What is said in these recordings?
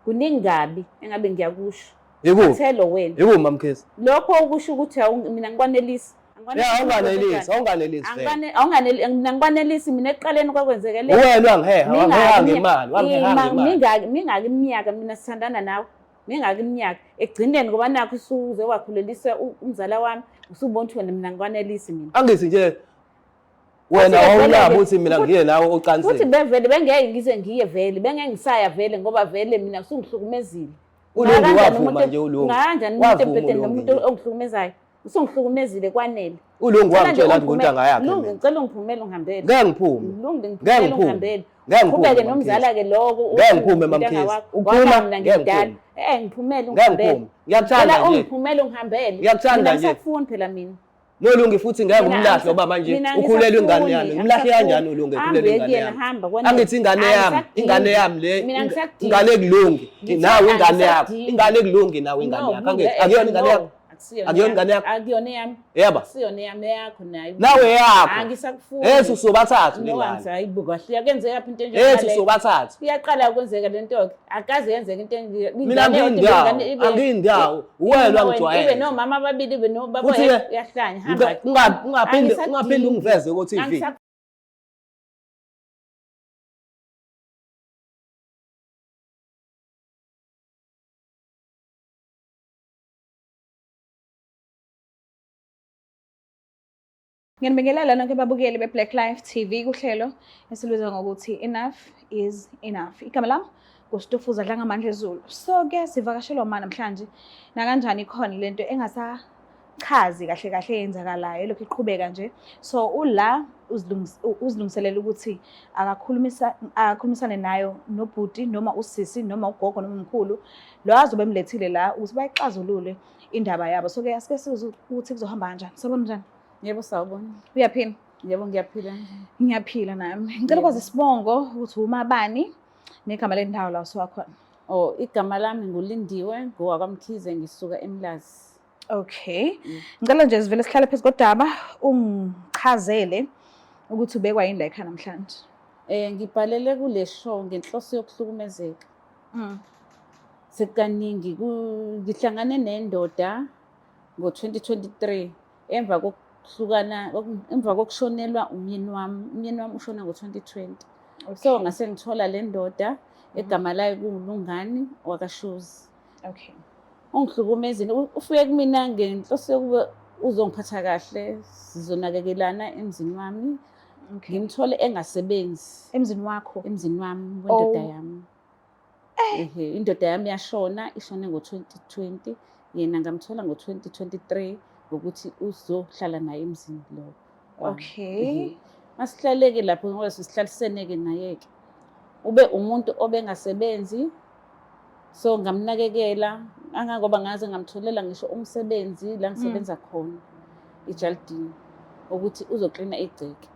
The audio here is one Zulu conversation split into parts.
Kuningi kabi engabe ngiyakusho. Ikuphi? Thelo wena. Ikuphi mamkhize? Lokho okusho ukuthi mina ngikwanelisi. Ya awunganelisi, awunganelisi vele. Awunganeli mina ngikwanelisi mina ekuqaleni kwakwenzeke le. Wena wangiheha, wangiheha ngemali, wangiheha ngemali. Mingaki mingaki iminyaka mina sithandana nawe. Mingaki iminyaka ekugcineni ngoba nakho usuze wakhulelisa umzala wami usubona ukuthi wena mina ngikwanelisi mina. Angithi nje wena wawunabo ukuthi mina ngiye nawe ocansini. Futhi bevele bengeke ngize ngiye vele, bengeke ngisaya vele ngoba vele mina usungihlukumezile. Ulungi wavuma nje uLungi. Kanjani umuntu embhedeni nomuntu ongihlukumezayo? Usungihlukumezile kwanele. ULungi wangitshela ukuthi ngontanga yakhe. Lungi ngicela ungiphumele ungihambele. Ngeke ngiphume. Lungi ngiphumele ungihambele. Ngeke ngiphume. Qhubeke nomzala ke lokho. Ngeke ngiphume mamkhize. Uphuma ngeke ngiphume. Eh ngiphumele ungihambele. Ngiyakuthanda nje. Ungiphumele ungihambele. Ngiyakuthanda nje. Ngisakufuni phela mina. NoLungi futhi ngeke umlahle ngoba manje ukhulelwe ingane yami. Ngimlahle kanjani uLungi ekhulelwe ingane yami? Angithi ingane yami, ingane yami le, ingane ekulungi. Nawe ingane yakho, ingane ekulungi nawe ingane yakho. Angithi akuyona ingane yakho. Akuyona ingane yakho. Akuyona eyami. Yebo. Akusiyona eyami eyakho nayo. Nawe eyakho. Angisakufuni. Ethi usubathathu lengane. Hayi bo kahle yakenzeka phi into enjalo. Ethi usubathathu. Iyaqala ukwenzeka lento ke. Akaze yenzeka into enje. Mina angiyindawo. Angiyindawo. Uwena wangijwayela. Ibe nomama ababili ibe nobaba uyahlanya hamba. Ungaphinde ungaphinde ungiveze ku TV. Ngiyanibingelela nonke babukeli be-Black Life TV kuhlelo esilubiza ngokuthi Enough is Enough. Igama lami nguStufuza Dlangamandla Zulu. So-ke sivakashelwa ma namhlanje nakanjani ikhona lento engasachazi kahle kahle eyenzakalayo elokhu iqhubeka nje. So ula uzilungiselela ukuthi akakhulumisa akakhulumisane nayo nobhuti noma usisi noma ugogo noma umkhulu lo azobe emlethile la ukuthi bayixazulule indaba yabo. So-ke asike sizwe ukuthi kuzohamba kanjani. Sawubona njani? Yebo sawubona. Uyaphila? Yebo ngiyaphila. Ngiyaphila nami. Ngicela ukwazi isibongo ukuthi umabani negama lendawo la usuka khona. Oh, igama lami nguLindiwe ngowakwaMkhize ngisuka eMlazi. Okay. Ngicela nje sivele sihlale phezu kodaba ungichazele ukuthi ubekwa yini la ekhaya namhlanje. Eh ngibhalele kule show ngenhloso yokuhlukumezeka. Sekukaningi ngihlangane nendoda ngo-2023 emva kokuhlukana emva kokushonelwa umyeni wami. Umyeni wami ushona ngo-2020. So ngase ngithola le ndoda egama layo kunguLungani wakaShozi. Okay. Ungihlukumezile, ufike kumina ngenhloso yokuba uzongiphatha kahle, sizonakekelana emzini wami. Okay. Ngimthole engasebenzi. Emzini wakho? Emzini wami wendoda yami. Ehe, indoda yami yashona, ishone ngo-2020, yena ngamthola ngo-2023 ngokuthi uzohlala naye emzini lo. Okay. Masihlaleke lapho ngoba sisihlalisene-ke naye-ke. Ube umuntu obengasebenzi, so ngamnakekela angangoba ngaze ngamtholela ngisho umsebenzi la ngisebenza khona ejalidini ukuthi uzoklina igceke.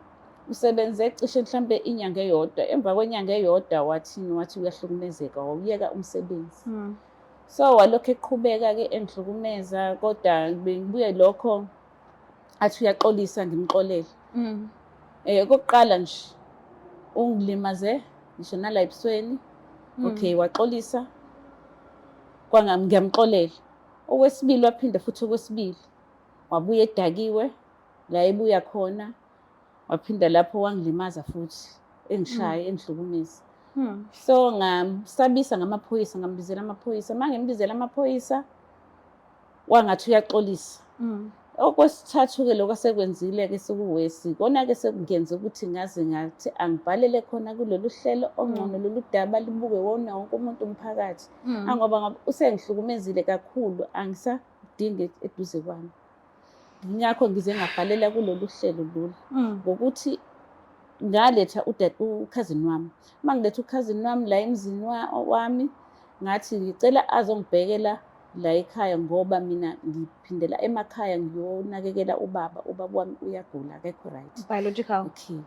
Usebenze cishe mhlampe inyanga eyodwa, emva kwenyanga eyodwa wathini, wathi uyahlukumezeka, wawuyeka umsebenzi. So walokhu eqhubeka-ke engihlukumeza, kodwa bengibuye lokho athi uyaxolisa ngimxolele. Okokuqala nje ungilimaze ngisho nala ebusweni. Okay, waxolisa ngiyamxolela. Okwesibili waphinda futhi okwesibili wabuya edakiwe la ebuya khona. Waphinda lapho wangilimaza futhi engishaya engihlukumeza. So ngamsabisa ngamaphoyisa, ngambizela amaphoyisa. Uma ngimbizela amaphoyisa wangathi uyaxolisa. Okwesithathu-ke lokho asekwenzile-ke sekuwesi, kona-ke sekungenze ukuthi ngaze ngathi angibhalele khona kulolu hlelo ongcono lolu daba libuke wona wonke umuntu umphakathi. Angoba ngoba usengihlukumezile kakhulu angisadingi eduze kwami. Ngakho ngize ngabhalela kulolu hlelo lolu ngokuthi ngaletha ukhazini wami. Uma ngiletha ukhazini wami la emzini wami ngathi ngicela azongibhekela la ekhaya ngoba mina ngiphindela emakhaya ngiyonakekela ubaba. Ubaba wami uyagula akekho right. Biological. Okay.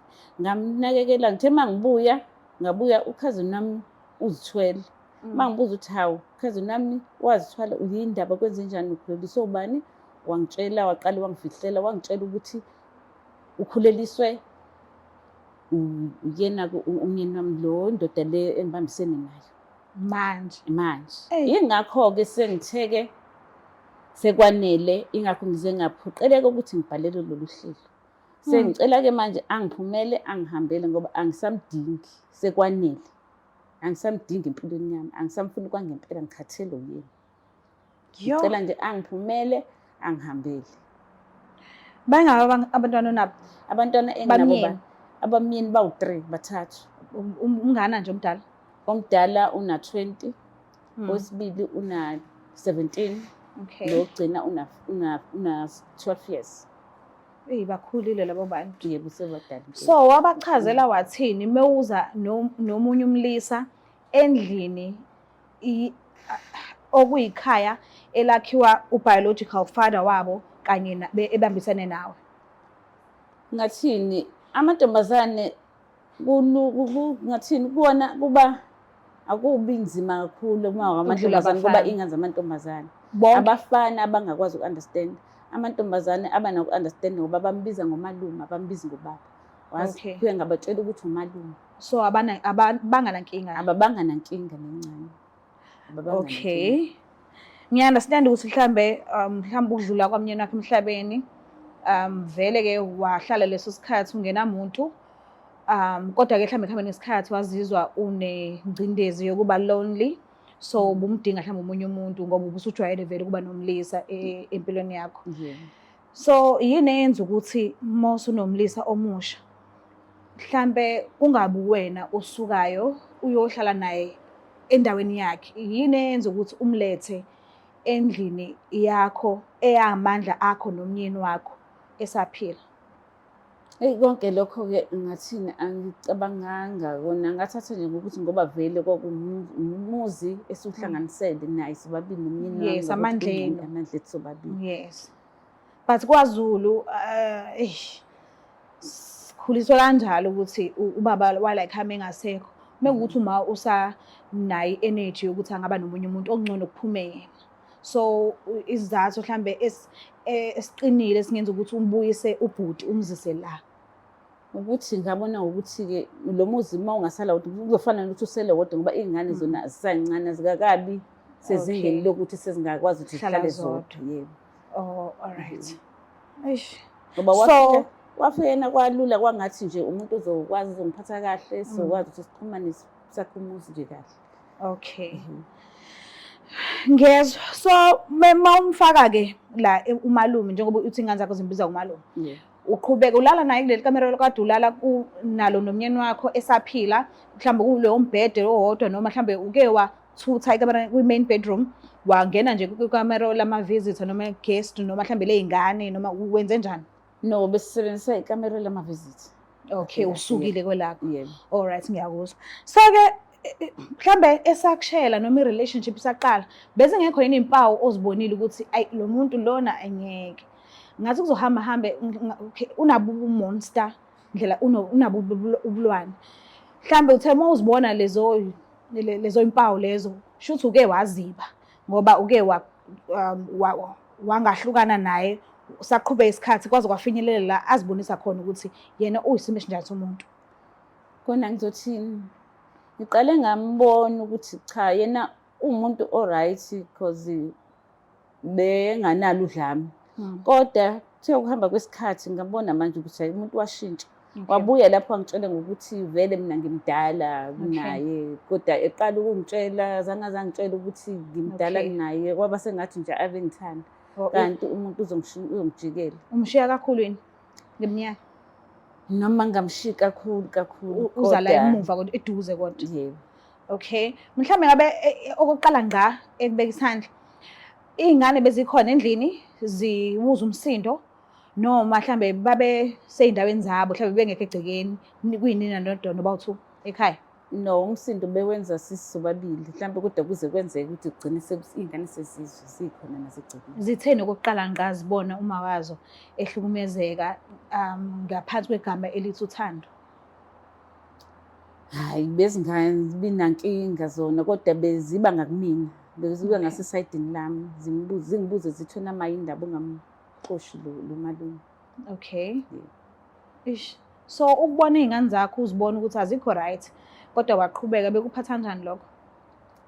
Ngamnakekela ngithe uma ngibuya ngabuya ukhazini wami uzithwele. Uma ngibuza ukuthi hawu ukhazini wami wazithwala uyindaba kwenzenjani ukhuleliswe ubani? Wangitshela waqala wangifihlela wangitshela ukuthi ukhuleliswe uyena umyeni wami lo ndoda le engibambisene nayo. Manje. Manje. Yingakho-ke sengitheke sekwanele, ingakho ngize ngaphoqeleka ukuthi ngibhalele lolu hlelo. Sengicela-ke manje angiphumele angihambele ngoba angisamdingi, sekwanele. Angisamdingi empilweni yami, angisamfuni kwangempela, ngikhathele uyena. Ngicela nje angiphumele angihambele. Bangaba abantwana onabo? Abantwana enginabo abamyeni bawu-3, bathathu. Umngana nje omdala? Omdala una-20, owesibili una-17, Okay. lo wokugcina una 12 years. Eyi bakhulile labo bantu. Yebo, sebadala. So wabachazela wathini mewuza nomunye umlisa endlini okuyikhaya elakhiwa ubiological father wabo kanye ebambisene nawe? Ngathini amantombazane ngathini kuwona kuba akubi nzima kakhulu uma amantombazane kuba ingane zamantombazane. Abafana abangakwazi uku-understand, amantombazane abanaku-understand ngoba bambiza ngomalume, abambizi ngobaba. Wazi kuye ngabatshela ukuthi umalume. So abana abanganankinga. Ababanga nankinga nencane. Okay. Ngiya-understand ukuthi mhlambe mhlambe ukudlula kwamnyeni wakhe emhlabeni vele ke wahlala leso sikhathi ungenamuntu kodwa ke mhlambe kuhambe nesikhathi wazizwa unengcindezi yokuba lonely, so ubumdinga mhlambe omunye umuntu ngoba ubusujwayele vele ukuba nomlisa empilweni yakho. So yini eyenza ukuthi uma usunomlisa omusha mhlambe kungabi wena osukayo uyohlala naye endaweni yakhe? Yini eyenza ukuthi umlethe endlini yakho eyamandla akho nomyeni wakho esaphila? Eyi konke lokho-ke ngathini angicabanganga kona, ngathatha nje ngokuthi ngoba vele kwakuwumuzi esiwuhlanganisele naye sobabili nomyeni wami. Yes, amandla enu. Amandla ethu sobabili. Yes. But kwaZulu sikhuliswa kanjalo ukuthi ubaba wala ekhaya engasekho. Mekuwukuthi uma usanayo i-energy yokuthi angaba nomunye umuntu okungcono kuphume yena. So isizathu mhlambe esiqinile esingenza ukuthi umbuyise ubhuti umzise la. Ukuthi ngabona ukuthi-ke lo muzi uma ungasala wodwa kuzofana nokuthi usele wodwa ngoba iy'ngane zona zisancane azikakabi sezingeni lokuthi sezingakwazi ukuthi zihlale zodwa. Yebo. Oh, all right. Eish. Ngoba wafika yena kwalula kwangathi nje umuntu uzokwazi uzongiphatha kahle, sizokwazi ukuthi sixhumane sakhe umuzi nje kahle. Okay. Ngiyezwa. So uma umfaka ke la umalume njengoba uthi ingane zakho zimbiza umalume. Uqhubeka ulala naye kuleli kamero kade ulala nalo nomnyeni wakho esaphila, mhlawumbe kulowo mbhede owodwa noma mhlawumbe uke wathutha ikamera kwi-main bedroom wangena nje kwikamero lama-visitor noma guest noma mhlawumbe ley'ngane noma wenze njani? No, besisebenzisa ikamero lama-visitor. Okay, usukile kwelakho. All right, ngiyakuzwa. So-ke mhlambe esakushela noma i-relationship isaqala, bezingekho yini iy'mpawu ozibonile ukuthi ayi lo muntu lona angeke ngathi kuzohamba hambe unabo ubu-monster ndlela unabo ubulwane. Mhlambe uthe uma uzibona lezo lezo impawu lezo shuthi uke waziba ngoba uke wangahlukana naye saqhubeka isikhathi kwaze kwafinyelela la azibonisa khona ukuthi yena uyisimo esinjani somuntu. Kona ngizothini, ngiqale ngambona ukuthi cha yena uwumuntu o-right because benganalo udlame. Kodwa kuthe ukuhamba kwesikhathi ngabona manje ukuthi hayi umuntu washintsha. Wabuya lapho wangitshela ngokuthi vele mina ngimdala kunaye, kodwa eqala ukungitshela zange azangitshela ukuthi ngimdala kunaye, kwaba sengathi nje ave ngithanda. Kanti umuntu uzongijikela. Umshiya kakhulu yini ngeminyaka? Noma ngamshiyi kakhulu kakhulu. Uzala emuva kodwa eduze kodwa. Yebo. Okay. Mhlawumbe ngabe okokuqala ngqa ekubeka isandla. Iy'ngane bezikhona endlini ziwuza umsindo noma mhlambe babe sey'ndaweni zabo mhlambe bengekho egcekeni kuyinina nodwa noba u-two ekhaya? No, umsindo bewenza sisi sobabili mhlambe kodwa kuze kwenzeke ukuthi kugcine iy'ngane sezizwe zikhona nasegcekeni. Zitheni okokuqala ngqa zibona uma wazo ehlukumezeka ngaphansi kwegama elithi uthando? Hhayi, bezingabi nankinga zona kodwa beziba ngakumina, beziba ngasesayidini lami, zingibuze zithi wena ma yindaba ungamxoshi lo malume. Okay. Ish. So ukubona iy'ngane zakho uzibona ukuthi azikho right kodwa waqhubeka, bekuphatha kanjani lokho?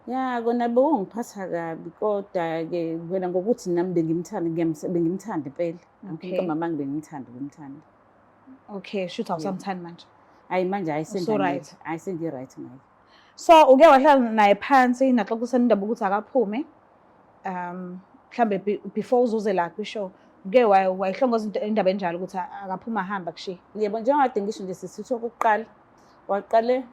Ya kona bewungiphatha kabi kodwa-ke wena ngokuthi nami bengimthanda bengimthanda impela. Okay. Kamama bengimthanda bengimthanda. Okay, shuthi awusamthandi manje. Hayi manje hayi Usu-right. hayi sengi-right ngaye. So uke wahlala naye phansi naxoxisana indaba ukuthi akaphume. Mhlambe before uzuze la kwishow uke wayihlongoza indaba enjalo ukuthi akaphuma ahamba kushiye. Yebo, njengoba ngisho nje sisitho okokuqala waqale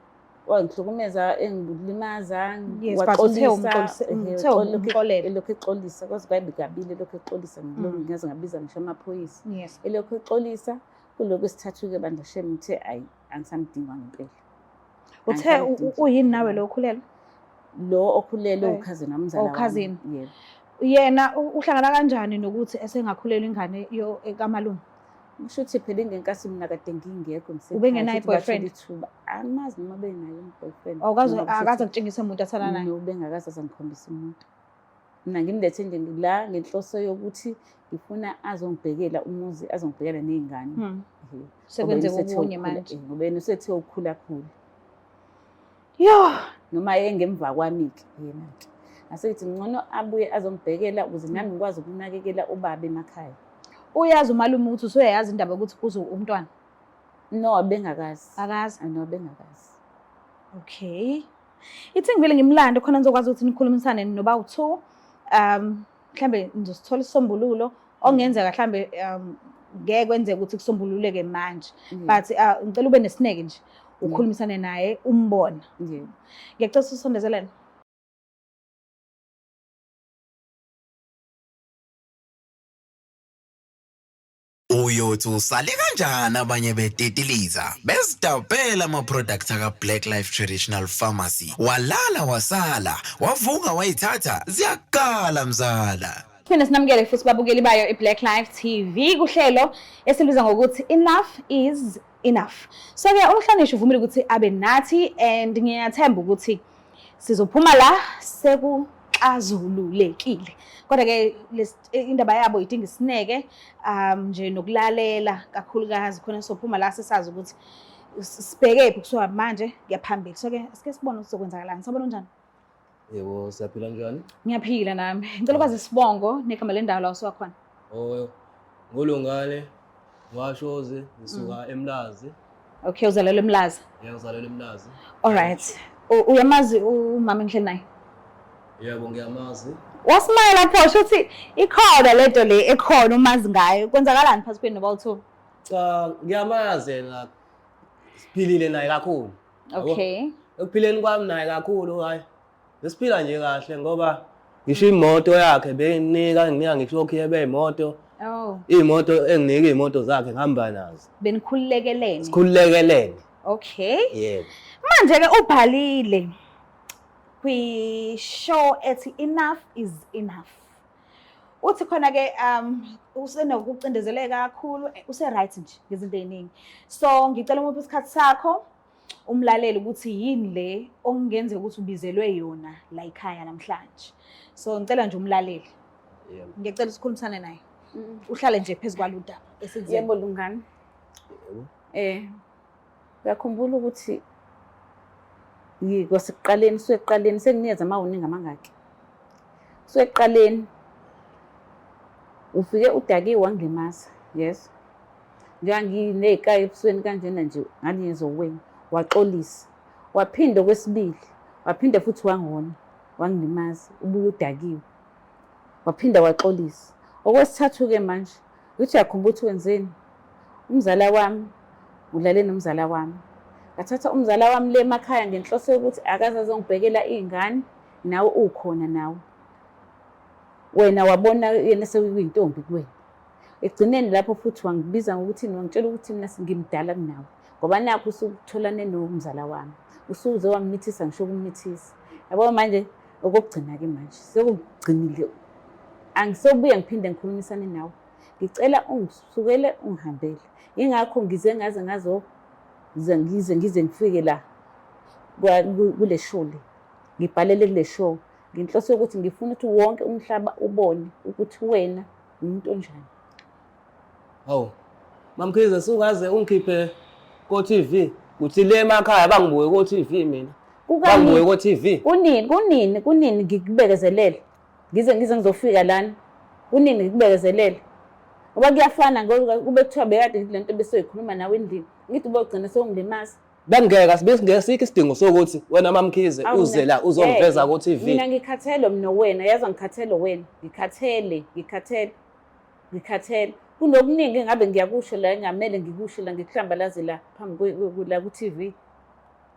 wangihlukumeza engilimaza Yes, but uthe uthe umxolela. Elokhu exolisa kwaze kwabe kabili elokhu exolisa ngaze ngabiza ngisho amaphoyisa. Elokhu exolisa kulokhu esithathu-ke bandla shem uthe ayi angisamdingi ngempela. Uthe uyini nawe lo okhulelwe? Lo okhulelwe ukhazini wami, umzala wami. Ukhazini. Yebo. Yena uhlangana kanjani nokuthi esengakhulelwa ingane kamalume? Kusho ukuthi phela ingenkathi mina kade ngingekho ngisekhaya, Ubengenaye futhi bathola i-boyfriend? ithuba. Angimazi noma benaye i-boyfriend. Awukaze Noma kusho akaze ukuthi akutshengise umuntu athanda naye? No, ubengakaze aze angikhombise umuntu. Mina ngimlethe nje la ngenhloso yokuthi ngifuna azongibhekela umuzi, azongibhekela ney'ngane. Ehhe. Sekwenzeka Ngoba yena usethe okunye ukukhula, manje. ngoba yena usethe ukukhula khulu. Yo! Noma engemva kwami-ke yena-ke. Ngase ngithi ngcono abuye azongibhekela ukuze nami ngikwazi ukunakekela ubaba emakhaya. Uyazi umalume ukuthi usuyayazi indaba yokuthi kuze umntwana? No, bengakazi. Akazi? No, bengakazi. Okay. Ithi ngivele ngimlande khona nizokwazi ukuthi nikhulumisane noba u-2. Mhlambe nizosithola isisombululo okungenzeka mhlambe ngeke kwenzeke ukuthi kusombululeke manje. But ngicela ube nesineke nje ukhulumisane naye umbone. Ngiyacela usondezelene. Uyothi usale kanjani abanye betetiliza bezidabhela ama-product aka-Black Life Traditional Pharmacy, walala wasala wavuka wayithatha ziyakala mzala. Siphinde sinamukele futhi babukeli bayo i-Black Life TV kuhlelo esilubiza ngokuthi Enough is Enough. So-ke umhlonishwa uvumile ukuthi abe nathi and ngiyathemba ukuthi sizophuma la sekuxazululekile. Kodwa-ke indaba yabo idinga isineke nje nokulalela kakhulukazi khona sophuma la sesazi ukuthi sibheke phi kusuka manje kuya phambili. So-ke sike sibone ukuthi kuzokwenzakalani. Sawubona, unjani? Yebo, siyaphila, njani? Ngiyaphila nami. Ngicela ukwazi isibongo negama lendawo la usuka khona. Oh, ngolungane washoze ngisuka eMlazi. Okay, uzalelwe eMlazi. Yebo, ngizalelwe eMlazi. All right. Uyamazi umama engihleli naye? Yebo, ngiyamazi. Wasmayela pho, shuthi ikhona lento le ekhona umazi ngayo. Kwenzakalani phakathi kwenu noba u-2? Cha, ngiyamazi yena. Siphilile naye kakhulu. Yabo? Okay. Ekuphileni kwami naye kakhulu hayi. Besiphila nje kahle ngoba ngisho imoto yakhe benginika nginika ngisho okhiye beyimoto. Oh, Iy'moto enginika iy'moto zakhe ngihamba nazo. Benikhululekelene. Sikhululekelene. Okay. Yebo. Manje ke ubhalile kwi-show ethi Enough is Enough. Uthi khona ke usenokucindezeleka kakhulu, use right nje ngezinto eziningi. So ngicela umuphe isikhathi sakho umlaleli ukuthi yini le okungenzeka ukuthi ubizelwe yona la ekhaya namhlanje. So ngicela nje umlaleli. Yebo. Ngiyacela sikhulumisane naye. Uhlale nje phezu kwalo daba esenzeni. Yebo, Lungani. Yebo. Uyakhumbula ukuthi kwasekuqaleni, suekuqaleni senginikeza ama-warning amangaki. Suekuqaleni ufike udakiwe wangilimaza, yes. Njengoba nginey'kaya ebusweni kanjena nje ngalingezowena, waxolisa. Waphinda okwesibili, waphinda futhi wangona, wangilimaza, ubuye udakiwe. Waphinda waxolisa. Okwesithathu-ke manje, uthi uyakhumbula ukuthi wenzeni? Umzala wami, ulale nomzala wami. Ngathatha umzala wami le emakhaya ngenhloso yokuthi akaze azongibhekela iy'ngane, nawe ukhona nawe. Wena wabona yena sekuyintombi kuwena. Ekugcineni lapho futhi wangibiza ngokuthi wangitshela ukuthi mina ngimdala kunawe. Ngoba nakho usutholane nomzala wami. Usuze wamithisa ngisho ukumithisa. Yabo manje okokugcina-ke manje sekugcinile. Angisobuye ngiphinde ngikhulumisane nawe. Ngicela ungisukele ungihambele. Yingakho ngize ngaze ngazo ngize ngize ngifike la kule show le. Ngibhalele kule show. Ngenhloso yokuthi ngifuna ukuthi wonke umhlaba ubone ukuthi wena umuntu onjani. Hawu. Mamkhize, sungaze ungikhiphe ko TV. Uthi le emakhaya bangibuke ko TV mina. Bangibuke ko-TV. Kunini kunini kunini ngikubekezelele. Ngize ngize ngizofika lana. Kunini ngikubekezelele. Ngoba kuyafana ngoba kube kuthiwa bekade ngithi lento besoyikhuluma nawe endlini. Ngithi ubogcina sewungilimaza. Bengeke besingeke sikho isidingo sokuthi wena MaMkhize uze la uzongiveza ku-TV. Mina ngikhathele mina wena, yazi ngikhathele wena. Ngikhathele, ngikhathele. Ngikhathele. Kunokuningi engabe ngiyakusho la engamele ngikusho la ngikuhlambalaze la phambi la ku-TV.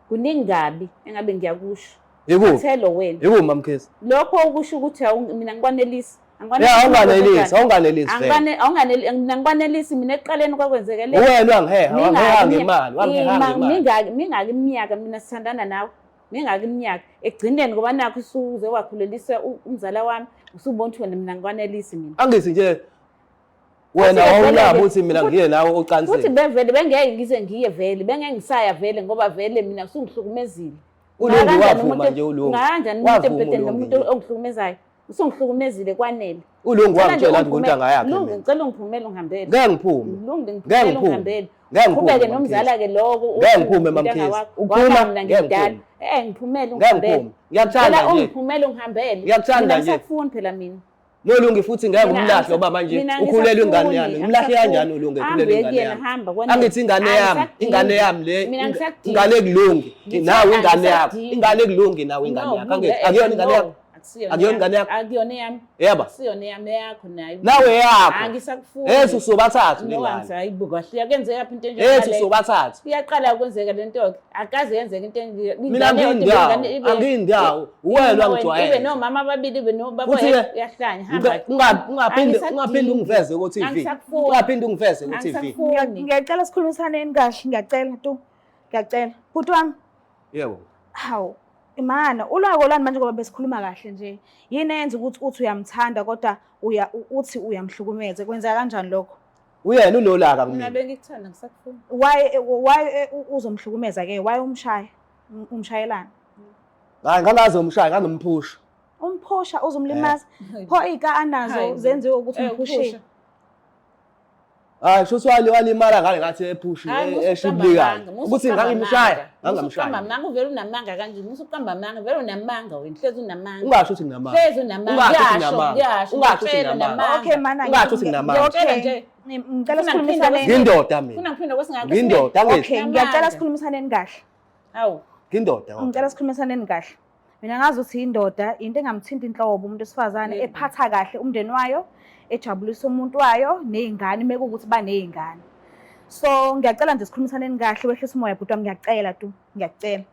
Kuningi kabi engabe ngiyakusho. Ikuphi? Ngikhathele wena. Ikuphi MaMkhize? Lokho okusho ukuthi mina ngikwanelisi. Ya awunganelisi, awunganelisi vele. Angikwane awunganeli mina ngikwanelisi mina ekuqaleni kwakwenzeka le. Wena wangiheha, wangiheha ngemali, wangiheha ngemali. Mingaki mingaki iminyaka mina sithandana nawe. Mingaki iminyaka ekugcineni ngoba nakho usuze wakhulelisa umzala wami usubona ukuthi wena mina ngikwanelisi mina. Angithi nje wena wawunabo ukuthi mina ngiye nawe ocansini. Futhi bevele bengeke ngize ngiye vele, bengeke ngisaya vele ngoba vele mina usungihlukumezile. Ulungu wavuma nje ulungu. Kanjani umuntu embhedeni nomuntu ongihlukumezayo? Usungihlukumezile kwanele. Ulungu wangitshela ukuthi ngontanga yakhe. Lungu ngicela ungivumele ungihambele. Ngeke ngiphume. Lungu ngicela ungihambele. Ngeke ngiphume. Qhubeke nomzala ke lokho. Ngeke ngiphume MaMkhize. Uphuma mina ngidala. Eh ngiphumele ungihambele. Ngiyakuthanda nje. Ungiphumele ungihambele. Ngiyakuthanda nje. Ngisakufuni phela mina. Nolungi futhi ngeke umlahle ngoba manje ukhulelwe ingane yami. Ngimlahle kanjani uLungi ekhulelwe ingane yami? Angithi ingane yami, ingane yami le, ingane ekulungi. Nawe ingane yakho, ingane ekulungi nawe ingane yakho. Angithi akuyona ingane yakho. Akuyona ingane yakho. Akuyona eyami. Yeba. Akusiyona eyami eyakho nayo. Nawe yakho. Angisakufuni. Yesu sobathathu lengane. Hayi buka kahle kuyenzeka phi into enjalo. Yesu sobathathu. Iyaqala ukwenzeka lento ke. Akaze yenzeke into enje. Mina angindawo. Angindawo. Wena wangijwayela. Ibe nomama ababili ibe nobaba uyahlanya hamba. Ungaphinde ungaphinde ungiveze ku TV. Ungaphinde ungiveze ku TV. Ngiyacela sikhulumisaneni kahle ngiyacela tu. Ngiyacela. Bhuti wami. Yebo. Hawu. Imana ulwako lwani manje ngoba besikhuluma kahle nje. Yini eyenza ukuthi uthi uyamthanda kodwa uya uthi uyamhlukumeza? Kwenzeka kanjani lokho? Uyena unolaka Mina kumina. bengikuthanda ngisakufuna. Why uzomhlukumeza ke? Why umshaya? Umshayelana? Hayi ngangaze umshaya ngangimphusha. Umphusha uzomlimaza. Pho ika anazo zenziwe ukuthi umphushile. Hayi shuthi wali walimala ngale ngathi ephushi eshibilikayo. Ukuthi ngangimshaya, ngangamshaya. Uqamba amanga uvele unamanga kanje, musu uqamba amanga, vele unamanga wena, hlezi unamanga. Ungasho ukuthi nginamanga. Hlezi unamanga. Ungasho ukuthi nginamanga. Ungasho ukuthi nginamanga. Okay mana. Ungasho ukuthi nginamanga. Okay nje. Ngicela sikhulumisane. Ngindoda mina. Funa ngiphinde kwesingaka. Ngindoda angithi. Okay, ngiyacela sikhulumisaneni kahle. Hawu. Ngindoda. Ngicela sikhulumisaneni kahle. Mina ngazi ukuthi indoda into engamthinta inhlobo umuntu wesifazane ephatha kahle umndeni wayo, ejabulisa umuntu wayo nezingane mekuwukuthi banezingane. So ngiyacela nje sikhulumisaneni kahle wehlisa umoya bhuti wami ngiyacela tu, ngiyacela.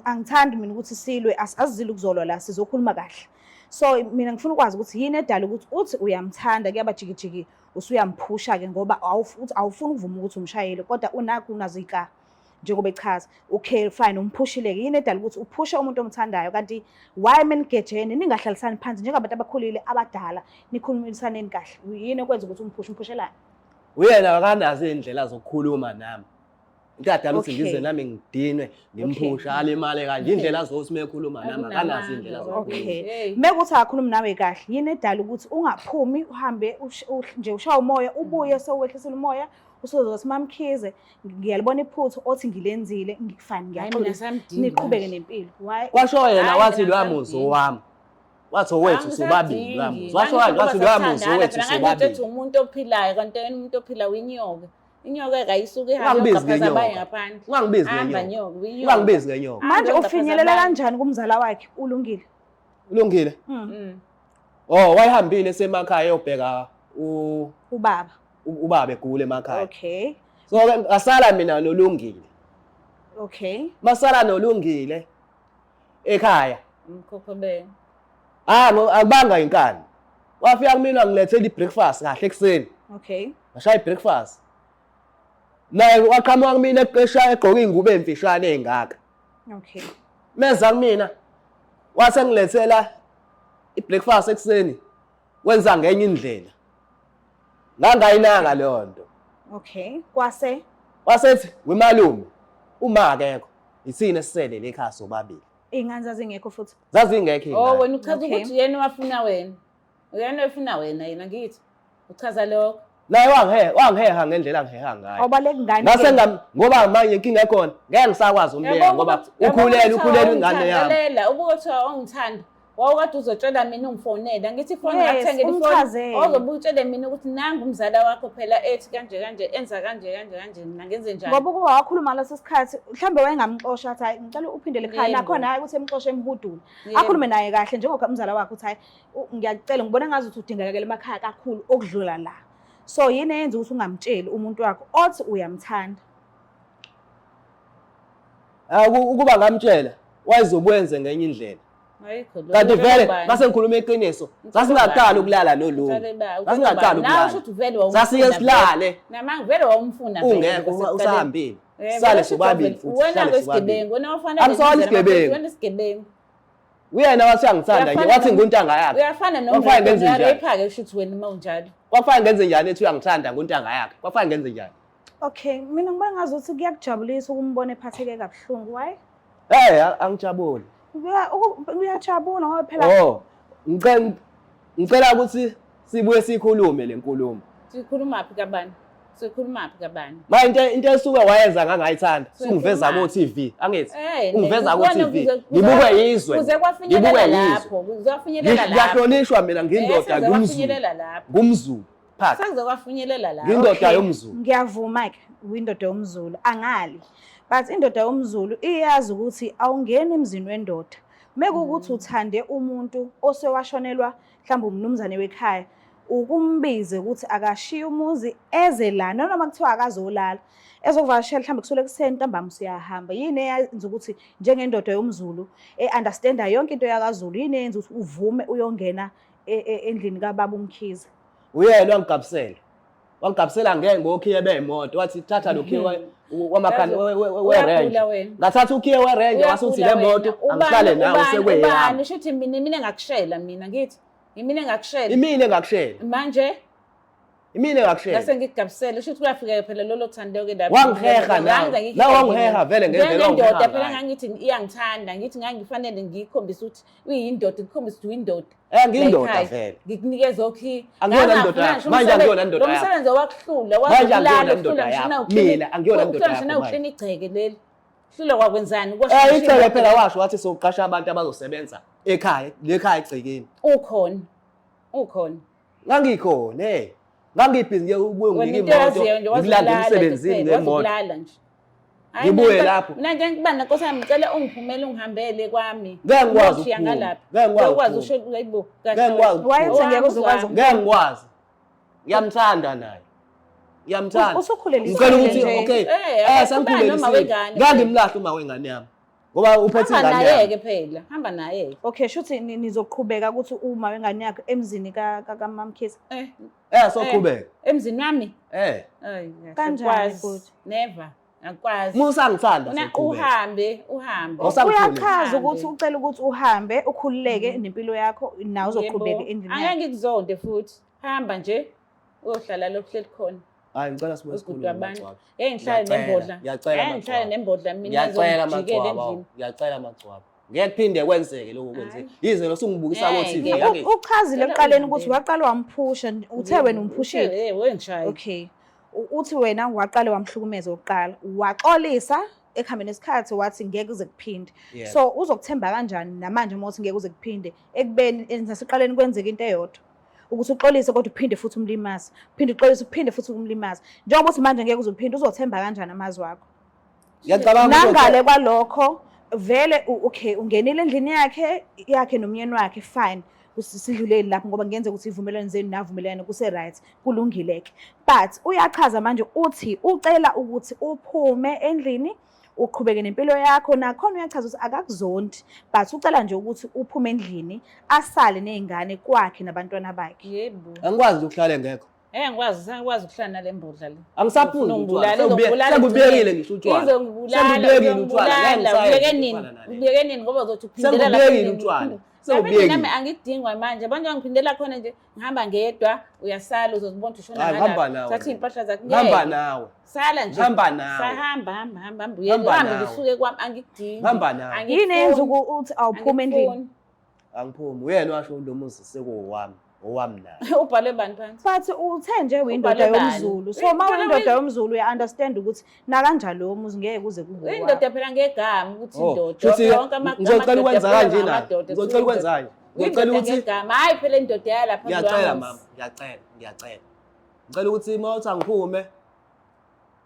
Angithandi mina ukuthi silwe asizile ukuzolwa la sizokhuluma kahle. So mina ngifuna ukwazi ukuthi yini edala ukuthi uthi uyamthanda kuyabajikijiki usuyamphusha ke ngoba awufuni ukuvuma ukuthi umshayele kodwa unakho unazo ika njengoba echaza okay fine umphushile-ke yini edala ukuthi uphushe umuntu omthandayo kanti why menigejene ningahlalisani phansi njengabantu abakhulile abadala nikhulumisaneni kahle yini ekwenza ukuthi umphushe umphushelane Uyena akanazo iy'ndlela zokukhuluma nami. Into adala ukuthi ngize nami ngidinwe ngimphusha alimale kanje indlela zokuthi uma ekhuluma nami akanazo iy'ndlela zokukhuluma. Okay. Mekuthi akakhulumi nawe kahle yini edala ukuthi ungaphumi uhambe nje ushaye umoya ubuye sewehlisela umoya usuzothi MaMkhize ngiyalibona iphutha othi ngilenzile ngifani ngiyaxolisa niqhubeke nempilo. Why? Kwasho yena wathi loya muzi owami. Wathi owethu sobabili loya muzi. Washo kanje wathi loya muzi owethu sobabili. Umuntu ophilayo kanti yena umuntu ophilayo inyoka. Inyoka kayisuke ihambe Ungangibizi iyogqaphaza abanye ngenyoka. ngaphandle. Ungangibizi Hamba ngenyoka. nyoka, uyinyoka. Ungangibizi ngenyoka. Manje Hamba ufinyelela iyogqaphaza kanjani kumzala wakhe ulungile? Ulungile. Mm. Oh, wayehambile esemakhaya eyobheka u Ubaba. ubaba egula emakhaya. Okay. So ke ngasala mina noLungile. Okay. Masala noLungile ekhaya. Umkhokhobe. Ah, akubanga inkani. Wafika kumina ngilethela i-breakfast kahle ekuseni. Okay. Ngashaya i-breakfast. Naye waqhamuka kumina eqesha egqoke ingubo emfishane engaka. Okay. Meza kumina wase ngilethela i-breakfast ekuseni. Wenza ngenye indlela. Ngangayinanga leyo nto. Okay. Kwase Wasethi wemalume uma akekho ithina esisele le ekhaya sobabili. Iy'ngane zazingekho futhi. Zazingekho Oh iy'ngane. wena uchaza Okay. ukuthi yena wafuna wena. Uyena ofuna wena yena ngithi. Uchaza lokho. Naye wangiheha, wangiheha ngendlela angiheha ngayo. Awubaleki ngani? Ngase ngam ngoba manje inkinga ekhona ngeke ngisakwazi umbeka ngoba ukhulele ukhulele ingane yami. Lalela, ubuke kuthiwa ongithanda. Wawukade uzotshela mina ungifonele. Angithi ifoni Yes, ngakuthengela ifoni. umchazele. Ozobuye utshele mina ukuthi nangu umzala wakho phela ethi kanje kanje enza kanje kanje kanje mina ngenze njani. Ngoba ukuba wakhuluma ngaleso sikhathi mhlawumbe wayengamxosha athi hayi ngicela uphindele ekhaya Yebo. nakhona hayi ukuthi emxoshe emhudule. Yebo. Akhulume naye kahle njengoba umzala wakhe uthi hayi ngiyakucela ngibona ngazi ukuthi udingakele emakhaya kakhulu okudlula la. So yini eyenza ukuthi ungamtsheli umuntu wakho othi uyamthanda? Ah, ukuba ngamtshela wayezokwenza ngenye indlela. Ayikho lo. Kanti vele Ubani? mase ngikhuluma iqiniso, Utshela sasingaqali ubani? ukulala nolungu. Utshela ubani? Sasingaqali Nawe usho ukulala. ukuthi vele wawumfuna Sasiye vele. silale Namanga vele wawumfuna vele ungekho kwasekuqaleni. usahambile. Eh, Sale vele sobabili usho futhi, wena sale sobabili. kwesigebengu, wena wafanele Angisona ngendlela isigebengu. wena isigebengu. Uyena wathi uyangithanda nje, Uyafana wathi nom- nguntanga yakhe. Uyafana Kwakufanele ngenze njani? nomrape-ke kusho ukuthi wena uma unjalo. Kwakufanele ngenze njani ethi uyangithanda nguntanga yakhe? Kwakufanele ngenze njani? Okay, mina ngibona ngazi ukuthi kuyakujabulisa ukumbona ephatheke kabuhlungu, why? Hey, angijabuli. Uyajabula ngoba phela Oh, ngicela ngicela ukuthi sibuye sikhulume le nkulumo. Sikhuluma phi kabani? Sikhuluma phi kabani? Manje into esuke wayenza ngangayithanda, sungiveza ko TV, angithi? Eh, Ungiveza ko kubona TV. Ngibukwe yizwe. Kuze Ngibukwe kwafinyelela yizwe. lapho, kuze kwafinyelela lapho. Ngiyahlonishwa mina ngindoda Eh, sekuze ngumZulu. kwafinyelela lapho. NgumZulu. Phaka. Sekuze kwafinyelela lapho. Ngindoda Okay, yomZulu. Ngiyavuma ke uyindoda yomZulu angali. But indoda yomZulu iyazi ukuthi awungeni emzini wendoda. Mekuwukuthi uthande umuntu osewashonelwa mhlawumbe umnumzane wekhaya ukumbize ukuthi akashiye umuzi eze la noma kuthiwa akazolala ezokuvakashela mhlawumbe kusukela ekuseni ntambama usuyahamba. Yini eyenza ukuthi njengendoda yomZulu e-understanda yonke into yakaZulu yini eyenza ukuthi uvume uyongena endlini kababa uMkhize? Uyena wangigabisela. Wangigabisela ngeke ngokhiye bemoto wathi thatha lo khiye wamakhani we-range. Uyagula wena. Ngathatha ukhiye we-range wase uthi le moto angihlale nawe sekweyami. Ubani usho ukuthi mina engakushela mina ngithi imina engakushela. Imina engakushela. Manje Imina engakushela. Ngase ngikugabisele usho ukuthi kuyafika phela lolo thando ke lapho. Wangiheha nawe. Nawe wangiheha vele ngendlela Njengendoda ongiheha phela ngayo. ngangithi iyangithanda ngithi ngangifanele ngiyikhombise ukuthi uyindoda ngikhombise ukuthi uyindoda. Eh ngiyindoda Like, vele. Ngikunikeza okhi. Angiyona indoda yakho. Manje angiyona indoda Lo yakho. msebenzi owakuhlula Manje angiyona wakulala indoda uhlula ngisho yakho. nawuklina. Mina angiyona indoda Uhlula ngisho yakho nawuklina igceke leli. Hlula kwakwenzani? Eh igceke phela washo wathi soqasha abantu abazosebenza ekhaya, lekhaya egcekeni. Ukhona. Ukhona. Ngangikhona eh. Ngangibhizi nje ubuye Wena unginike into imoto, oyaziyo nje ngikulande wazikulala emsebenzini nje kuphela, ngemoto. wazikulala nje. Hhayi, Ngibuye mina- lapho. Mina nje ngiba nenkosi yami ngicela ungivumele ungihambele kwami. Ngeke ngikwazi Uyoshiya ukuphuma. ngalapha. Ngeke ngikwazi Ngeke ukwazi ukuphuma. usho hayibo. kahle Ngeke ngikwazi wena. ukuphuma. Wayethi ngeke uze ukwazi Owami Ngeke ngikwazi. Ngiyamthanda naye. Ngiyamthanda. Usukhulelisile Ngicela ukuthi nje. okay. Eh, Eh akubani sengikhulelisile. noma wengane. Ngeke ngimlahle uma wengane yami. Ngoba uphethe Hamba ingane yami. naye-ke phela, hamba naye-ke. Okay, shuthi nizoqhubeka ukuthi uma wengane yakho emzini kaMamkhize. Eh, Eh soqhubeka. emzini wami? Eh. Ay, Kanjani akukwazi. futhi? Never. Akukwazi. Musa ngithanda Una soqhubeka. uhambe, uhambe. Awusangikhulisa. Uyachaza Uhambe. ukuthi ucela ukuthi uhambe ukhululeke nempilo yakho nawe uzoqhubeka Yebo. endlini Angeke yakho. ngikuzonde futhi. Hamba nje uyohlala lo kuhleli khona. Hayi ngicela sibuye Ugudu sikhulume wabantu. Magcwaba. Ngeke ngihlale Ngiyacela, nembodla. ngiyacela Ngeke ngihlale Magcwaba. nembodla mina Ngiyacela ezongijikela Magcwaba. endlini. Ngiyacela Magcwaba. Ngeke kuphinde kwenzeke lokho kwenzeke. Yize lo sungibukisa ko TV Ngeke. angithi. Uchazile Cela ekuqaleni ukuthi uhambe. waqala wamphusha, uthe wena umphushile. Eh, wengishaya. Okay. Uthi wena waqale wamhlukumeza okokuqala, waxolisa ekuhambeni kwesikhathi wathi ngeke kuze kuphinde. Yebo. So uzokuthemba kanjani namanje uma uthi ngeke kuze kuphinde ekubeni nasekuqaleni kwenzeka into eyodwa? Ukuthi uxolise kodwa uphinde futhi umlimaze, uphinde uxolise uphinde futhi umlimaze. Njengoba uthi manje ngeke uze uphinde, uzothemba kanjani amazwi akho? Ngiyacabanga ukuthi Nangale kwalokho vele okay ungenile endlini yakhe nomyeni wakhe fine. Sidluleni lapho ngoba kungenzeka ukuthi ivumelwano zenu navumelana kuse right kulungile ke. But uyachaza manje uthi ucela ukuthi uphume endlini uqhubeke nempilo yakho nakhona uyachaza ukuthi akakuzondi but ucela nje ukuthi uphume endlini asale nezingane kwakhe nabantwana bakhe. Yebo. Angikwazi ukuhlala engekho. Eh ngikwazi, sengikwazi ukuhlala nale mbodla le. Angisaphuzi utshwala. Izongibulala, izongibulala. Sengubuyekile ngisho utshwala. Izongibulala, Sengubuyekile utshwala. Ngeke izongibulala. ngisayenze Ubuyeke nini? utshwala nale. Ubuyeke nini ngoba uzothi uphindela lapha Sengubuyekile endlini, utshwala. uphinde. Sengubuyekile. Nami angidingwa manje. Abantu angiphindela khona nje ngihamba ngedwa, uyasala uzozibona ukuthi ushona Hayi, ngihamba ngalapha. nawe. Thatha iy'mpahla zakho. Ngihamba Ngeke. nawe. Sala nje. Ngihamba nawe. Sahamba, hamba, hamba, hamba. Uye Ngihamba uhambe nawe. ngisuke kwami angikudingi. Ngihamba nawe. Angikufuni. Yini eyenza uthi awuphume endlini? Angikufuni. Angiphumi. Uyena washo lo muzi sekuwami. Owami naye. Ubhalwe bani phansi? But uthe nje uyindoda Ubhalwe bani? yomZulu. So uma Phela uyindoda yomZulu uya understand ukuthi nakanjani lowo muzi ngeke kuze kube owakho. Uyindoda phela ngegama ukuthi Oh, indoda. shuthi Wonke ngizocela amadoda ukwenza phela kanje na. ngamadoda, Ngizocela ukwenza kanje. Ngizocela Uyindoda ukuthi ngegama. Hhayi phela indoda yalapha ngiyacela kulowa mama, muzi. ngiyacela, ngiyacela. Ngicela ukuthi uma uthi angiphume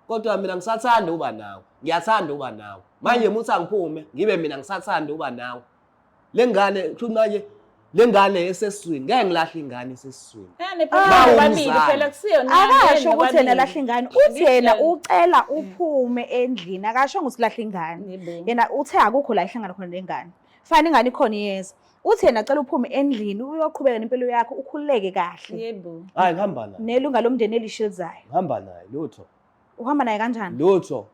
kodwa mina ngisathanda ukuba nawe. Ngiyathanda ukuba nawe. Manje uma uthi angiphume ngibe mina ngisathanda ukuba nawe. Le ngane kusho manje le ngane esesiswini ngeke ngilahle ingane esesiswini. Yani phela Ah. nobabili Umzali. phela kusiyona. Akasho ukuthi yena lahla ingane, uthi yena Ngiyakutshela. ucela uphume endlini, akasho ukuthi lahla ingane. Yebo. Yena uthe akukho la ihlangana khona nengane. Fine ingane ikhona iyeza. Uthi yena cela uphume endlini uyoqhubeka nempilo yakho ukhululeke kahle. Yebo. Hayi ngihamba naye. Nelunga lomndeni elishilizayo. Ngihamba naye lutho. Uhamba naye kanjani? Lutho.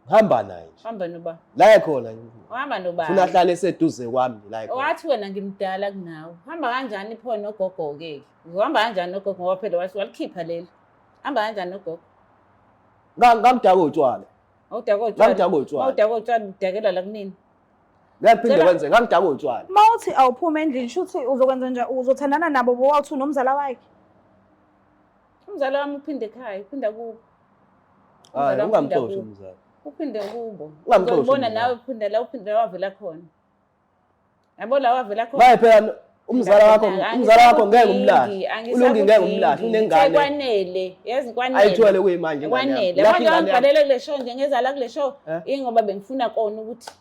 Ngihamba naye nje. Uhamba noba. La ekhona. Uhamba noba. Funa ahlale eseduze kwami la ekhona. Wathi wena ngimdala kunawe. Hamba kanjani pho nogogo ke? Uhamba kanjani nogogo ngoba phela wathi walikhipha leli. Hamba kanjani nogogo? Ngamdaka utshwala. Awudaka utshwala. Ngamdaka utshwala. Awudaka utshwala udakela la kunini? Ngeke phinde Cela- kwenzeke ngamdaka utshwala. Uma uthi awuphume endlini shuthi uzokwenza nje uzothandana nabo bowawuthi unomzala wakhe. Umzala wami uphinde ekhaya, uphinda kubo. Hayi Umzala wami uphinda ungamxoshi kubo. umzali. Uphinde kubo. Ungamxoshi Uzobona umzala. nawe uphinde la uphinde la wavela khona. Yabo la wavela khona. Maye phela umzala wakho umzala wakho ngeke umlahle. Ulungi ngeke umlahle unengane. Kwanele, yazi kwanele. Ayithwele kuyimanje ingane yakho. Kwanele. Lapho Manje ingane yakho wangibhalela kule show nje ngezala kule show Eh? ingoba bengifuna kona ukuthi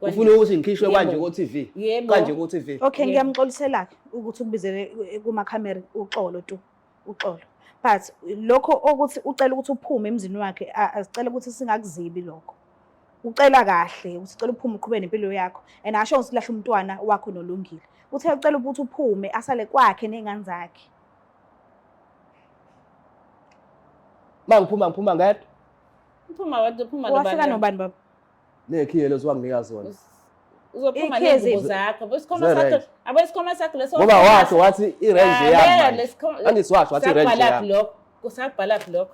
ufuna ukuthi ngikhishwe Yebo. kanje ko-TV. Yebo. Kanje ko-TV. Okay, Yebo. ngiyamxolisela ke ukuthi ukubizele kumakhamera uxolo tu. Uxolo. But lokho okuthi ucela ukuthi uphume emzini wakhe asicela ukuthi singakuzibi lokho. Ucela kahle ukuthi ucela uphume uqhubeke nempilo yakho and asho ukuthi lahla umntwana wakho nolungile. Uthe ucela ukuthi uphume asale kwakhe nezingane zakhe. Uma ngiphuma ngiphuma ngedwa. Uphuma wathi uphuma Wafika nobani baba? Nekhiye lezo wanginika zona. Uzophuma Ikhiye nezingubo ziphi? zakho. Abo isikhwama Ze-range. sakho, abo isikhwama sakho leso. Ngoba washo wathi i-range yami. Ah, manje. Angithi washo wathi i-range Sakubhalaphi yami. lokho? Kusabhalaphi lokho?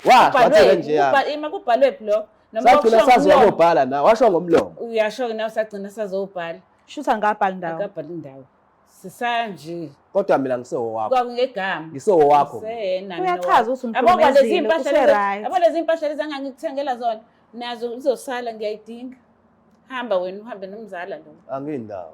Washo wathi i-range yami. Ima kubhalwe phi lokho? Noma Sagcina wakusho sazi ngomlomo. wayobhala na, washo ngomlomo. Uyasho nawe sagcina sazobhala. Shuthi angabhali ndawo. Akabhali indawo. Sisanje. Kodwa mina ngisewowakho. Kwakungegama. Ngisewowakho. Seyena mina Uyachaza ukuthi Yabo kwa lezi umhlukumezile, mpahla lezi, use-right. yabo lezi mpahla lezi angangikuthengela zona nazo uzosala ngiyayidinga. Hamba wena uhambe nomzala lo. Angindawo.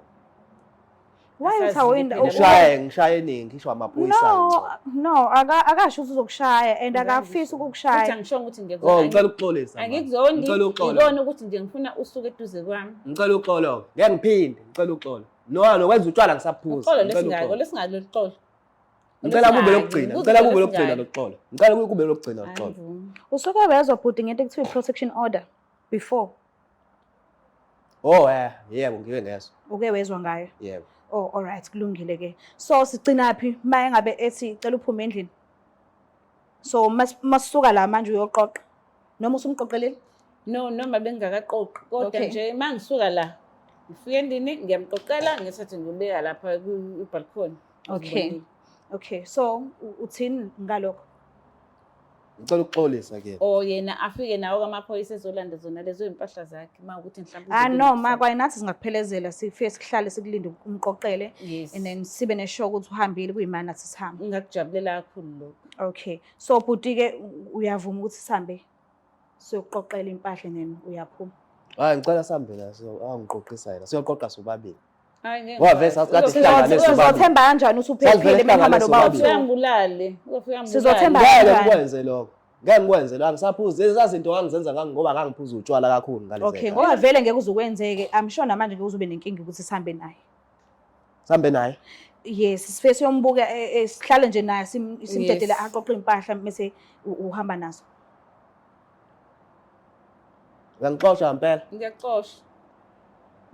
Why uthi Asazi awuyinda- phela. Ngishaye ngishaye eningi ngisho amaphoyisa. No, no, akasho ukuthi uzokushaya and akafisi Futhi ukukushaya. angishongo ukuthi ngiyakuzonda. Oh, ngicela ukuxolisa. mama. Angikuzondi. Ngicela uxolo. Ngibona ukuthi nje ngifuna usuke eduze kwami. Ngicela uxolo. Ngeke ngiphinde, ngicela uxolo. No, nokwenza utshwala ngisaphuza. Uxolo Ngicela lesingako, uxolo. lesingako loluxolo. Ngicela kube lokugcina, ngicela kube lokugcina Lesingaki. lokuxolo. Ngicela kube lokugcina lokuxolo. Angivumi. Usuke wezwa bhuti ngento ekuthiwa i-protection order before Oh eh, yebo ngike ngezwa. uke wezwa ngayo. Yebo. Oh, all right, kulungile ke. So sigcina phi uma engabe ethi cela uphume endlini? So masisuka la manje uyoqoqa noma usumqoqelile? No, noma bengingakaqoqi kodwa Okay. nje uma ngisuka la ngifike endlini ngiyamqoqela ngisathe ngiyobeka lapha kwi-balcony. Okay. Okay, so uthini ngalokho? Ngicela ukuxolisa ke. Or yena afike nawo kamaphoyisa ezolanda zona lezo iy'mpahla zakhe uma ukuthi mhlawumbe Ah uzobe no, ma enekusasa. kwaye nathi singakuphelezela sifike sihlale sikulinde umqoqele Yes. and then sibe nesure ukuthi uhambile kuyimana nathi sihambe. Ngingakujabulela kakhulu lokho. Okay. So bhuti ke uyavuma ukuthi sihambe siyoqoqela impahla and then uyaphuma. Hayi ngicela sihambe la so angiqoqisa yena. Siyoqoqa sobabili. Hayi ngeke. Ngoba vele sasikade sihlangane sobabili. Uzothemba kanjani ukuthi Sasivele uphephile menihamba sihlangane noba sobabili. Uzofika ngibulale. Uzofika ngibulale. Sizothemba Ngeke kanjani? ngikwenze lokho. Ngeke ngikwenze lokho. Angisaphuzi. Lezi zinto ngangizenza ngoba ngangiphuza utshwala kakhulu ngalezi. Okay, ngoba vele ngeke uze ukwenzeke. I'm sure namanje ngeke uze ube nenkinga ukuthi sihambe naye. Sihambe naye. Yes, sifike siyombuka sihlale nje naye simdedele Yes. aqoqe impahla bese uhamba nazo. Uyangixosha ngempela. Ngiyakuxosha.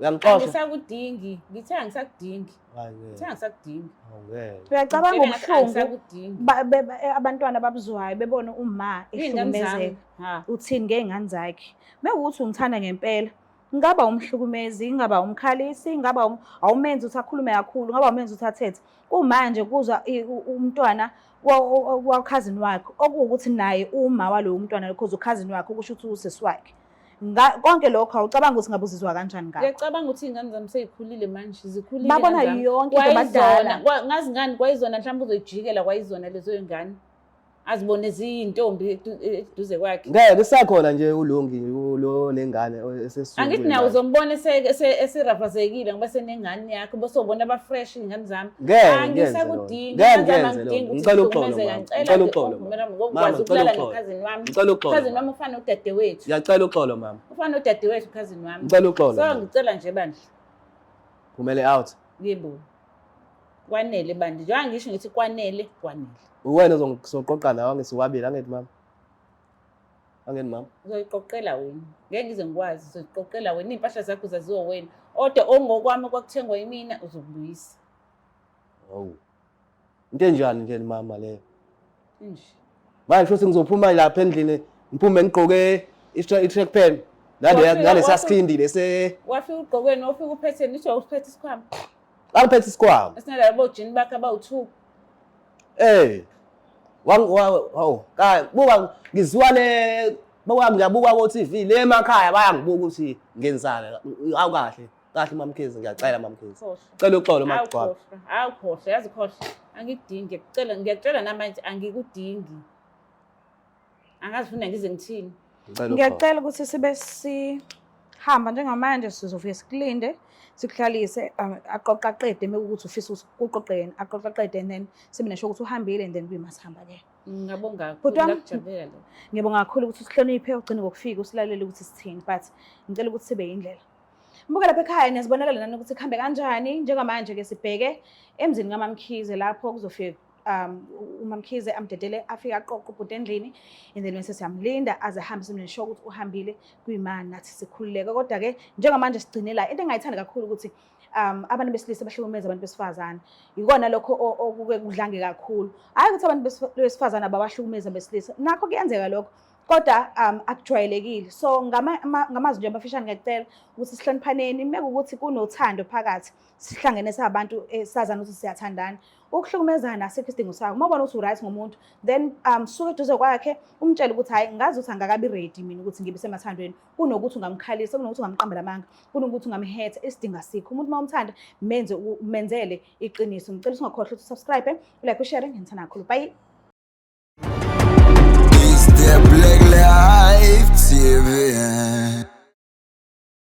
Uyangixosha. Angisakudingi. Ngithe angisakudingi. Hayi ngeke. Ngithe angisakudingi. Awungeke. Uyacabanga Ngithe ngathi ubuhlungu angisakudingi. abantwana babuzwayo bebona uma Iy'ngane zami. ehlukumezeka. Ha. Uthini ngey'ngane zakhe? Mewukuthi ungithanda ngempela, ngingaba umhlukumezi, ngingaba umkhalisi, ngingaba awumenzi ukuthi akhulume kakhulu, ngingaba umenzi ukuthi athethe. Kumanje kuzwa umntwana wakhazini wakhe, okuwukuthi naye uma walowo mntwana because ukhazini wakhe kusho ukuthi usisi wakhe. Konke lokho awucabanga ukuthi ngabe uzizwa kanjani ngakho? Ngiyacabanga ukuthi iy'ngane zami sey'khulile manje, zikhulile. Babona ingane zami. yonke into Kwayizona, badala. Ngazi ngani kwayizona mhlawumbe uzoyijikela kwayizona lezo y'ngane. Azibone ziyintombi eduze kwakhe. Ngeke isakhona nje uLungi lo nengane esesizwe. Angithi nawe uzombona esirafazekile ngoba senengane yakho bese ubona aba-fresh iy'ngane zami. Ngeke ngiyenze loo nto. Angisakudingi, Ngeke ingane zami ngiyenze loo angidingi nto. ukuthi Ngicela uxolo ngihlukumezeke, mama. ngicela Ngicela nje uxolo ungivumele mama. ngokwazi Mama, ngicela ukulala uxolo. nokhazini wami. Ngicela uxolo. Ukhazini wami ufana nodadewethu. Ngiyacela uxolo mama. Ufana nodadewethu ukhazini wami. Ngicela uxolo. So mama. ngicela nje bandla. Phumele out. Yebo. Kwanele bandla. Njengoba ngisho ngithi kwanele, kwanele. Uwena ozoqoqa nawe angisiwabili angithi mama. Angithi mama. Uzoyiqoqela wena. Ngeke ngize ngikwazi, uzoyiqoqela wena. Iy'mpahla zakho zaziwa wena. Kodwa ongokwami okwakuthengwa yimina uzokubuyisa. Hawu. Into enjani nje mama leyo? Nje. Manje futhi ngizophuma lapha endlini ngiphume ngigqoke i-track pen nale nalesa skhindi lese Wafika ugqokeni, wafika uphethe nisho uphethe isikhwama. Angiphethe isikhwama. Esinalabo jini bakhe abawu-2. Eh. Wang hawu, ka buka ngiziwa le buka ngiyabuka ko TV le emakhaya bayangibuka ukuthi ngenzani. Awu kahle. Kahle mamkhize ngiyacela mamkhize. Khohlwa. Cela uxolo magcwaba. Awukhohlwa, awukhohlwa, yazi khohlwa. Angikudingi, ngiyakutshela, ngiyakutshela namanje angikudingi. Angazi funa ngize ngithini. Ngicela uxolo. Ngiyacela ukuthi sibe sihamba njengamanje sizofike sikulinde sikuhlalise aqoqa aqede uma kuwukuthi ufisa ukuthi kuqoqe yena aqoqa aqede and then sibe nesho ukuthi uhambile and then kuyima sihamba ke. Ngingabonga Bhuti kakhulu, wami, ngakujabulela lokho. Ngiyabonga kakhulu ukuthi usihloniphe ugcine ngokufika usilalele ukuthi sithini but ngicela ukuthi sibe yindlela. Mbuka lapha ekhaya niyazibonela nani ukuthi kuhambe kanjani njengamanje ke sibheke emzini kaMamkhize lapho kuzofika uMamkhize amdedele afike aqoqe ubhuti endlini and then bese siyamlinda aze ahambe simnesho ukuthi uhambile kuyimani nathi sikhululeke kodwa ke njengamanje sigcine la into engayithanda kakhulu ukuthi abantu besilisa bahlukumeza abantu besifazane ikona lokho okuke kudlange kakhulu hayi ukuthi abantu besifazane ababahlukumeza besilisa nakho kuyenzeka lokho kodwa akujwayelekile so ngamazwi nje amafishane ngiyacela ukuthi sihloniphaneni meke ukuthi kunothando phakathi sihlangene sabantu sazana ukuthi siyathandana ukuhlukumezana asikho isidingo sakho uma ubona ukuthi uright ngomuntu then suke eduze kwakhe umtshele ukuthi hhayi ngazi ukuthi angakabi ready mina ukuthi ngibe semathandweni kunokuthi ungamkhalisa kunokuthi ungamqambela amanga kunokuthi ungamhetha isidingo asikho umuntu uma umthanda menze umenzele iqiniso ngicela ukuthi ungakhohlwa ukuthi usubscribe ulike ushare ngiyangithanda kakhulu bye. It's the Black Life TV.